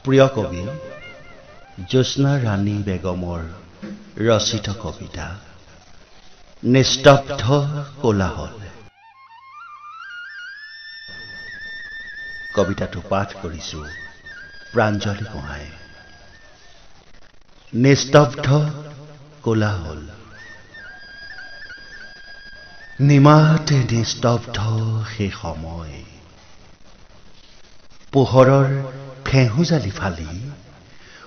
প্ৰিয় কবি জ্যোৎস্না ৰাণী বেগমৰ ৰচিত কবিতা নিস্তব্ধ কোলাহল। কবিতাটো পাঠ কৰিছো প্ৰাঞ্জলি গোহাঁই। নিস্তব্ধ কোলাহল। নিমাত নিস্তব্ধ সেই সময়, পোহৰৰ ফেঁহুজালি ফালি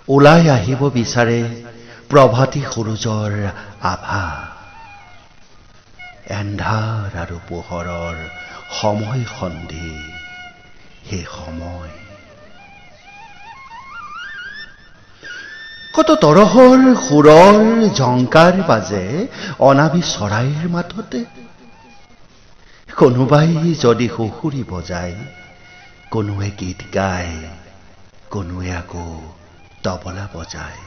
ওলাই আহিব বিচাৰে প্ৰভাতী সূৰুযৰ আভা। এন্ধাৰ আৰু পোহৰৰ সময় সন্ধি সেই সময়। কত তৰহৰ সুৰৰ ঝংকাৰ বাজে অনাবি চৰাইৰ মাততে। কোনোবাই যদি সুহুৰি বজায়, কোনোৱে গীত গায়, কোনোৱে আকৌ তবলা বজায়।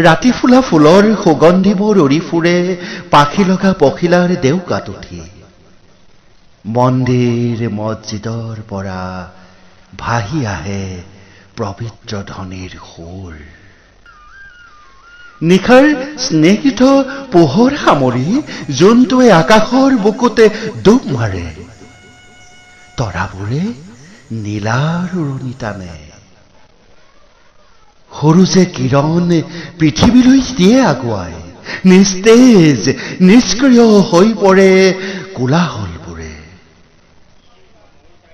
ৰাতি ফুলা ফুলৰ সুগন্ধিবোৰ উৰি ফুৰে পাখি লগা পখিলাৰ দেউকাত উঠি। মন্দিৰ মছজিদৰ পৰা ভাহি আহে পবিত্ৰ ধ্বনিৰ সুৰ। নিশাৰ স্নিগ্ধ পোহৰ সামৰি জোনটোৱে আকাশৰ বুকুতে ডুব মাৰে। তৰাবোৰে নীলাৰ উৰণি টানে। সূৰুযে কিৰণ পৃথিৱীলৈ দিয়ে আগুৱাই। নিস্তেজ নিষ্ক্ৰিয় হৈ পৰে কোলাহলবোৰে।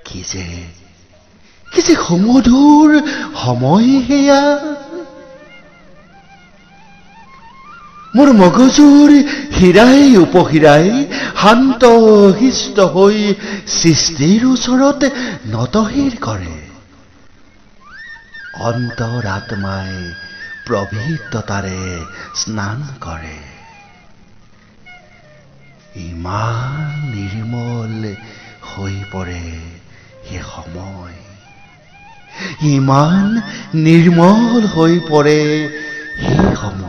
কি যে সুমধুৰ সময় সেয়া। মোৰ মগজুৰ হীৰাই উপহীৰাই শান্ত শিষ্ট হৈ সৃষ্টিৰ ওচৰত নতশিৰ কৰে। অন্তৰাত্মাই পবিত্ৰতাৰে স্নান কৰে। ইমান নিৰ্মল হৈ পৰে সেই সময়, ইমান নিৰ্মল হৈ পৰে সেই সময়।